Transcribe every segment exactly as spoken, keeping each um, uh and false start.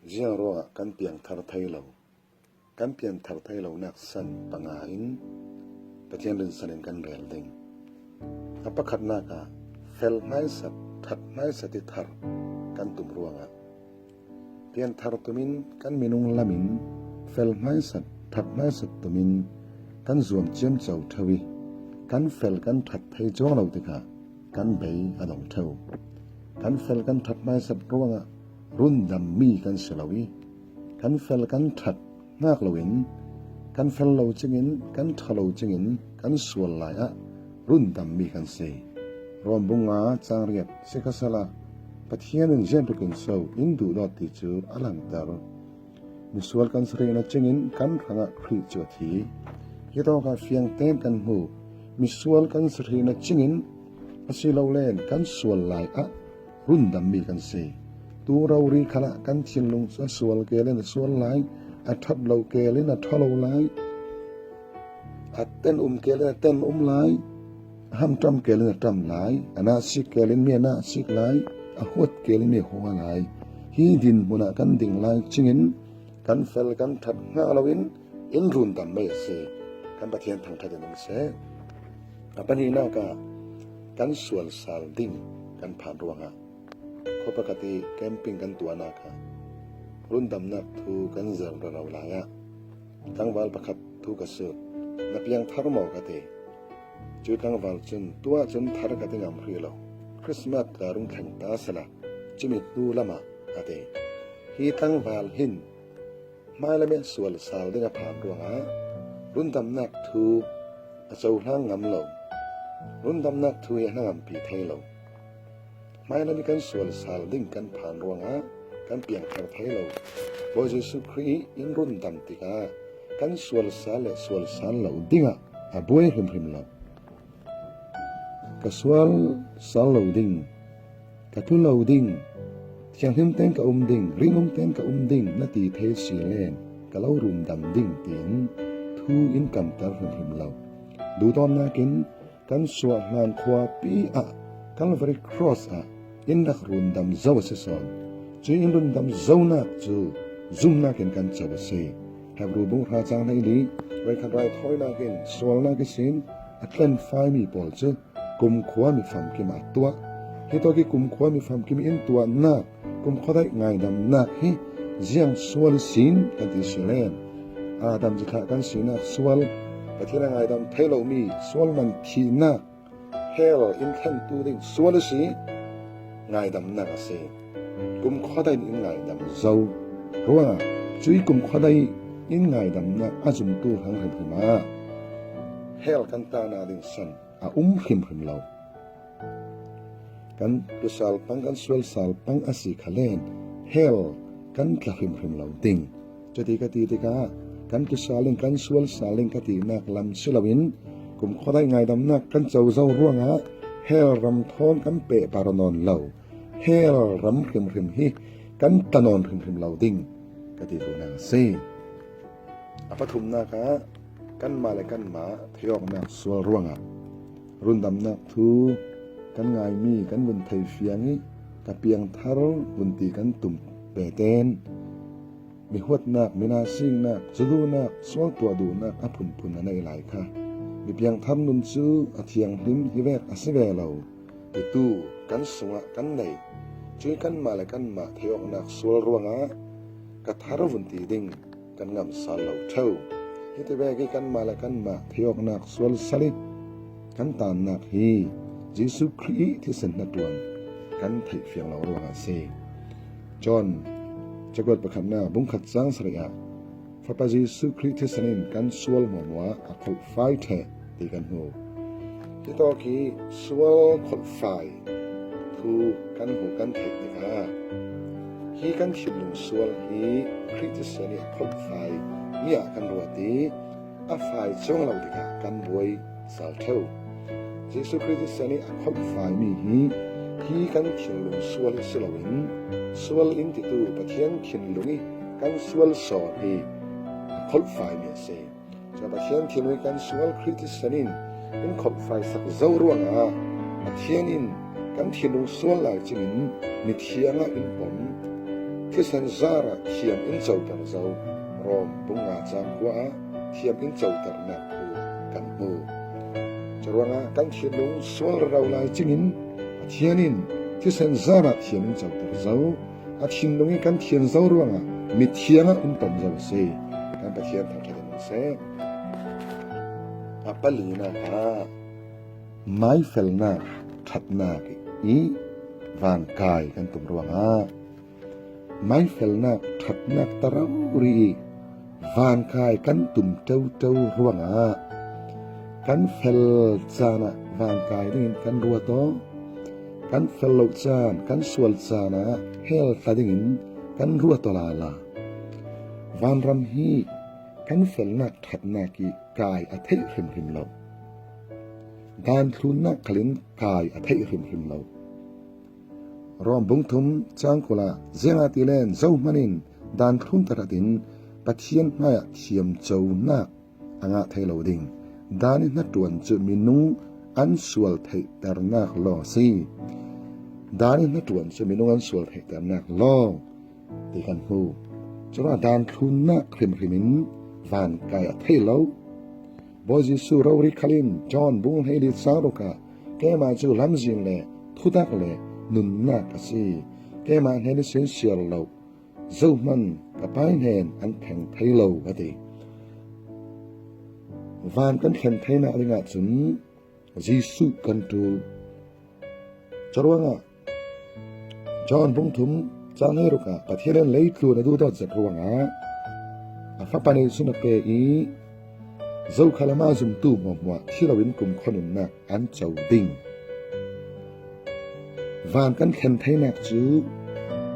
Ziang ruangah kan piangthar thei lo, kan piangthar thei lonak san panga in Pathian rinsan in kan rel ding. A pakhatnak ah fel hmaisat, that hmaisat i thar kan tum ruangah pianthar tumin kan minung lamin fel hmaisat, that hmaisat tumin kan zuam ciamco theu i kan fel kan that thei cuang lo tikah kan bei a dong theu. Kan fel kan that hmaisat ruangah rundammi kan si lo i kan fel kan that hngak loin kan fel lo cingin, kan tha lo cingin kan sual lai ah rundammi kan si. Rom bung nga cang riat, sikhasala Pathian in ziangtlukin so in duhdawt ti cu a langter. Misual kan si hrihna cingin kan hrangah Khrih cu a thi. Hitawkah fiangtein kan hmuh. Misual kan si hrihna cingin asilole kan sual lai ah rundammi kan si. Tu rori khalah kan thinlung cu a sual kelin a sual lai, a that lo kelin a tha lo lai, a ten um kelin a ten um lai, a hamṭam kelin a ṭam lai, a nahsik kelin mi a nahsik lai, a huat kelin mi a hua lai. Hi dinhmun ah kan ding lai cingin kan fel kan that hngak loin in rundam mai a si. Kan Pathian thangṭhat in um seh. A pahnihnak ah kan sual sal ding kan phan ruangah khuapakhat i camping kan tuahnak ah rundamnak thu kan zer rero lai ah tlangval pakhat thu ka sut. Na piangthar maw? Ka ti. Cu tlangval cun, tuah cun thar ka ti ngam hrih lo. Christmas ka rung thleng ta sala, cumi hnu lamah, a ti. Hi tlangval hin hmailam i sual sal ding a phan ruangah rundamnak thu a cohlang ngam lo. Rundamnak thu hi a hnangampi thei lo. Hmailam i kan sual sal ding kan phan ruangah kan piangthar thei lo. Bawi Jesuh Khrih in rundam tikah kan sual sal le sual sal lo dingah a buai hrimhrim lo. Ka sual sal lo ding, ka tlu lo ding, thianghlim tein ka um ding, rinum tein ka um ding na ti thei si len ka lo rundam ding tiin thu in kamter hrimhrim lo. Duhdawtnak in kan suah hlan khuapi ah Calvary Cross ah in rak rundam zo a si sawn. Cui in rundam zonak cu zumnak in kan co a si. Hebru bung hra cang hleili, voikhat raithawinak in sualnak ihsin a tlenfaimi pawl cu kumkhua mi famkim ah a tuah. Hitawk i kumkhua mi famkim in tuahnak, kumkhuadaih ngaidamnak hi ziang sual ihsin kan ti si len, Adam cithlah kan sinak sual, Pathian a ngaidam thei lomi sual man thihnak, hell in thlentu ding sual a si, ngaidamnak a si. Kumkhuadaih in ngaidam zo ruangah cui kumkhuadaih in ngaidamnak a zumtu hrang hrimhrim ah hell kan tana ding san a um hrimhrim lo. Kan tlusal pang, kan sualsal pang a si khalen hell kan tla hrimhrim lo ding. Cuti ka ti tikah kan tlusal in, kan sualsal in ka tinak lam si loin kumkhuadaih ngaidamnak kan co zo ruangah hell ram thawn kan pehpar nawn lo. Hell ram hrimhrim hi kan tla nawn hrimhrim lo ding ka ti duhnak a si. A pathumnak ah kanmah le kanmah theihawknak sual ruangah rundamnak thu kan ngaimi kan vun thei fiang i ka piangthar vun ti kan tum peten mihuatnak, minahsiknak, cuduhnak, sual tuah duhnak a phunphun a neih lai kha. Mi piangthar nun cu a thianghlim hi vek a si ve lo. Titu kan sungah kan nei. Cui kanmah le kanmah theihawknak sual ruangah ka thar vun ti ding kan ngamsal lo ṭheu. Hiti vek i kanmah le kanmah theihawknak sual sal i kan tannak hi Jesuh Khrih i thisen hnaṭuan kan theih fiang lo ruangah a si. John cakuat pakhatnak bungkhat cang sarih ah Fapa Jesuh Khrih thisen in kan sual hmuahhmuah a kholhfai ṭheh ti kan hmu. Hitawk i sual kholhfai thu kan hmuh kan theih tikah hi kan thinlung sual hi Khrih thisen i a kholhfai mi ah kan ruat i a fai cuang lo tikah kan buai sal ṭheu. Jesuh Khrih thisen i a kholhfaimi hi hi kan thinlung sual hi si loin sual in titu Pathian thinlung i kan sual sawn hi a kholhfaimi a si. Cun Pathian thinlung i kan sual Khrih thisen in in kholhfaisak zo ruangah Pathian in kan thinlung sual lai cingin mithiang ah in pom Thisen zarah thiam in coter zo. Rom bung nga chang kua ah thiam in coternak thu kan hmu. Curuangah kan thinlung sual rau lai cingin Pathian in thisen zarah thiam in coter zo. A thinlung i kan thian zo ruangah mithiang ah in pom zo a si. Kan Pathian thangṭhat in seh. A palinak ah maifelnak ṭhatnak i vankai kan tum ruangah maifelnak ṭhatnak ta rori i vankai kan tum ṭeuṭeu ruangah kan fel caan ah vankai dingin kan ruat aw, kan fel lo caan, kan sual caan ah hell tla dingin kan ruat aw lala. Vanram hi kan felnak ṭhatnak i kai a theih hrimhrim lo. Daan thlunnak khalin kai a theih hrimhrim lo. Rom bung thum cang kul ah ziangahtile zohman in daan thlun tahratin Pathian hmaiah thiamconak a ngah thei lo ding. Daan i hnaṭuan cu minung an sual theihternak lawng a si. Daan i hnaṭuan cu minung an sual theihternak lawng ti kan hmu. Curuangah daan thlunnak hrimhrim in vankai a theih lo. Bawi Jesuh rori khal in John bung hleili cang ruk ah keimah cu lamzin le thutak le nunnak a si. Keimah hnen ihsin siar lo zohman ka Pa hnen an thleng thei lo a ti. Van kan thlen theinak dingah cun Jesuh kan ṭul. Curuangah John bung thum cang hleiruk ah Pathian in leitlun a duhdawt zet ruangah a Fapa nih cun a pe i zokhal amah zumtu hmuahhmuah thi loin kumkhua nunnak an co ding. Van kan thlen theinak cu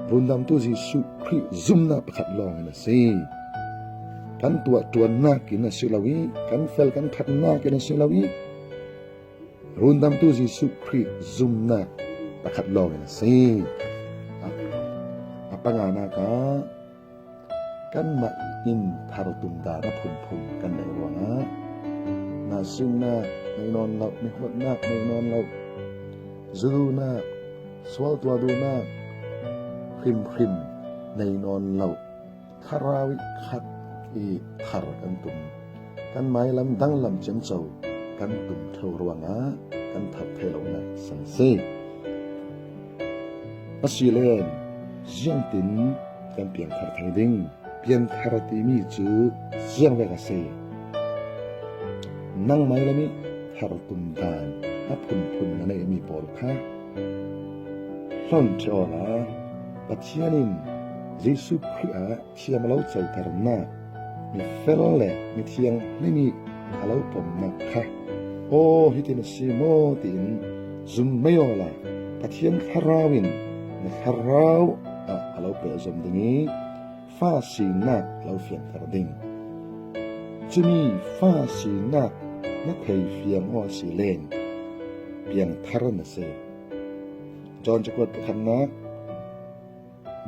Rundamtu Jesuh Khrih zumnak pakhat lawngin a si. Kan tuah ṭuannak in a si lo i, kan fel kan ṭhatnak in a si lo i, Rundamtu Jesuh Khrih zumnak pakhat lawngin a si. A, a panganak ah kanmah in thar tum daan a phunphun kan neih ruangah nasinnak nei nawn lo, mihuatnak nei nawn lo, zu duhnak, sual tuah duhnak hrimhrim nei nawn lo. Thlarau i khat i thar kan tum, kan mailam danglam ciamco kan tum ṭheo ruangah kan thar thei lonak san si. Asile ziangtin kan piangthar thei ding? Pianthar timi cu ziangvek a si. Nang mailam i thar tum daan a phunphun na neihmi pawl kha hlon ṭheh awla Pathian in Jesuh Khrih ah thiam a lo coternak, mifel le mithiang hleihnih a lo pomnak kha, aw, hitin a si maw tiin zum mei awla Pathian Thlarau in na thlarau ah a lo pehzom ding i fa sinak a lo fiangter ding. Cumi fa sinak na thei fiang aw a si len piangthar na si. John cakuat pakhatnak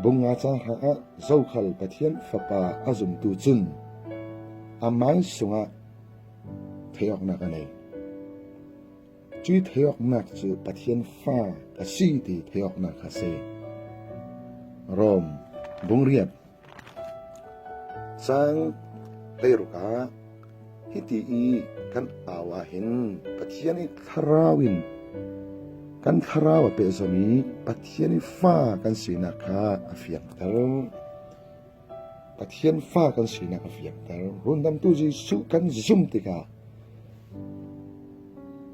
bung nga cang hra ah zokhal Pathian Fapa a zumtu cun a mai sungah theihawknak a nei. Cuih theihawknak cu Pathian fa ka si ti theihawknak kha si. Rom bung riat cang hleiruk ah hiti i kan au ah hin Pathian i thlarau in kan thlarau a pehzom i Pathian i fa kan sinak kha a fiangter. Pathian fa kan sinak a fiangter. Rundamtu Jesuh kan zum tikah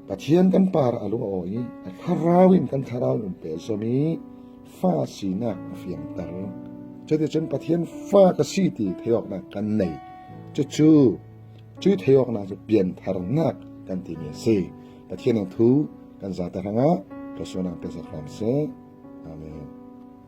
Pathian kan par a lung a aw i a thlarau in kan thlarau in pehzom i fa sinak a fiangter. Cuticun Pathian fa ka si ti theihawknak kan nei. Cucu cuih theihawknak cu piantharnak kan timi a si. Pathian in thu kan zate hrangah thluasuahnak pekzet hram seh. Amen.